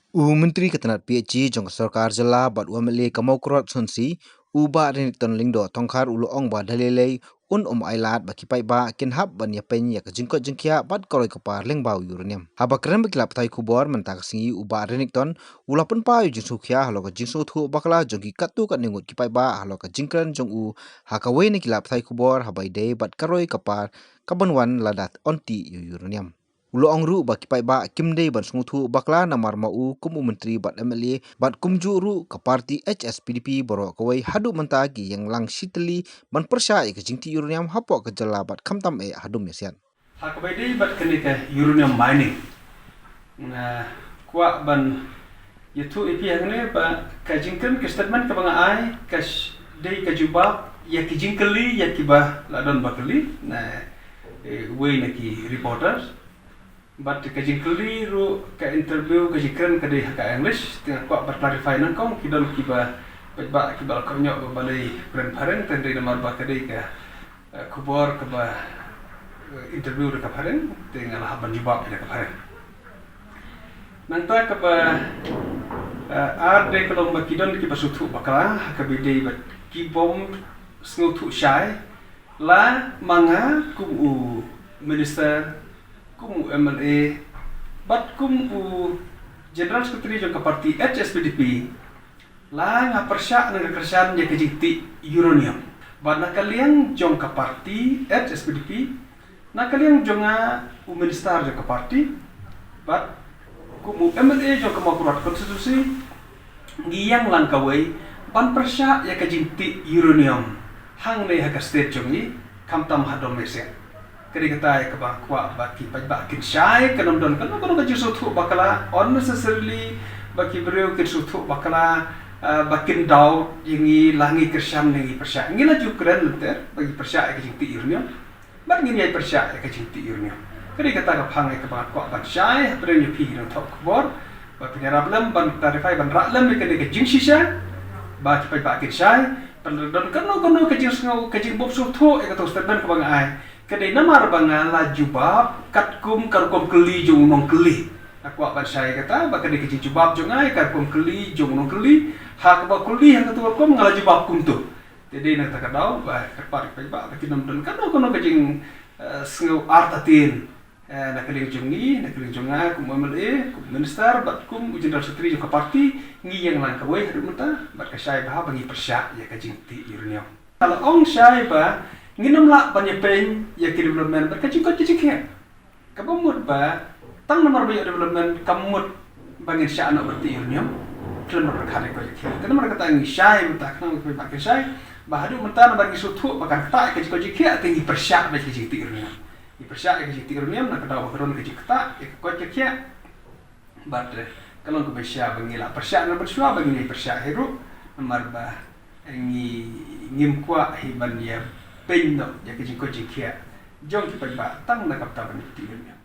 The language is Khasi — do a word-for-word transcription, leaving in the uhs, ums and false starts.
U Myntri ka tnat P H E jong ka sorkar jylla bad u M L A ka Mawkyrwat Sohnsih, u Bah Renikton Lyngdoh Tongkhar u la ong ba da lei lei un ym ailad ba ki paidbah kin hap ban ïapeiñ ïa ka jingkoit jingkhiah bad ka roi ka par lyngba u uranium. Haba kren bad ki lad pathai khubor mynta ka sngi, u Bah Renikton u la pynpaw ïa u jingsngewkhia halor ka jingsngewthuh bakla jong ki katto katne ngut ki paidbah halor ka jingkren jong u ha kawei na ki lad pathai khubor haba ïadei bad ka roi ka par kaban wan lada yn tih ïa u uranium. U la ong ruh ba ki paidbah kim dei ban sngewthuh bakla namar ma u kum u Myntri bad M L A bad kumjuh ruh ka parti H S P D P baroh kawei haduh mynta ki ïeng lang shitylli ban pyrshah ïa ka jingtih uranium hapoh ka jylla bad khamtam eh haduh mynsiat. Ha kaba ïadei bad kane ka uranium mining, nga kwah ban ïathuh ïa phi hangne ba ka jingkren, ka statement kaba nga ai ka sh-, dei ka jubab ïa ki jingkylli ïa kiba la don ba kylli na, eh, uwei na ki reporters. Bad ka jingkylli ruh, ka interview, ka jingkren ka dei ha ka English, te nga kwah ban clarify nyngkong, ki don kiba, paidbah kiba la kohnguh ba balei kren phareng, te hynrei namar ba ka dei ka, eh, khubor kaba, eh, interview da ka phareng, te nga la hap ban jubab da ka phareng. Nangta kaba, eh, ar dei ka long ba ki don kiba sngewthuh bakla ha kaba ïadei bad ki bym sngewthuh shai, la ma nga kum u minister, kum u M L A bad kum u General Secretary jong ka parti H S P D P, la nga pyrshah na ka kyrshan ïa ka jingtih uranium. Bad na ka liang jong ka parti H S P D P, na ka liang jong nga u minister jong ka parti, bad kum u M L A jong ka Mawkyrwat constituency, ngi ïeng lang kawei ban pyrshah ïa ka jingtih uranium hangne ha ka state jong ngi, khamtam ha Dong Mesiat. Ka dei kata ïa kaba kwah ba ki paidbah kin shai, kan ym don kano kano ka jingsngewthuh bakla unnecessarily, ba ki briew kin sngewthuh bakla, ah, ba kin doubt ïa ngi la ngi kyrshan ne ngi pyrshah. Ngi la ju kren lynter ba ngi pyrshah ïa ka jingtih uranium. Bad ngin ïai pyrshah ïa ka jingtih uranium. Ka dei kata ka phang ïa kaba nga kwah ban shai hapdeng ïa phi ki nongthoh khubor, ba phin ïarap lem ban clarify, ban rah lem ïa kane ka jingshisha, ba ki paidbah kin shai. Pat lada don kano kano ka jingsngew, ka jingbymsngewthuh ïa kato ka statement kaba nga ai, ka dei namar ba nga la jubab katkum ka rukom kylli jong u nongkylli. Nga kwah ban shai ïa kata ba ka dei ka jingjubab jong nga ïa ka rukom kylli jong u nongkylli. Ha kaba kylli ha kato ka rukom, nga la jubab kumto. Te dei na kata ka daw ba kyrpad ïa ki paidbah ba kin ym don kano kano ka jing, eh, sngew artatien, eh, na ka liang jong ngi, na ka liang jong nga kum u M L A, kum u minister bad kum u General Secretary jong ka parti. Ngi ïeng lang kawei haduh mynta bad ka shai bha ba ngi pyrshah ïa ka jingtih uranium. Ka la ong shai ba ngin ym lah ban ïapeiñ ïa ki development bad ka jingkoit ka jingkhiah. Kaba mut ba tang namar ba ïoh development kam mut ba ngin shah noh ban tih uranium. Khlem da pyrkhat ïa ka jingkoit jingkhiah. Te namar kata ngi shai mynta, khnang ba ki paidbah kin shai ba haduh mynta namar ngi sngewthuh ba kan ktah ïa ka jingkoit jingkhiah, te ngi pyrshah beit ïa ka jingtih uranium. Ngi pyrshah ïa ka jingtih uranium na ka daw ba ka don ka jingktah ïa ka koit ka khiah. Bad, eh, ka long kaba shisha ba ngi la pyrshah na ban shuwa, ba ngin ïai pyrshah hi ruh, namar ba, eh, ngi ngim kwah hi ban ïapeiñ noh ïa ka jingkoit jingkhiah jong ki paidbah tang na ka bynta ban ïoh tih uranium.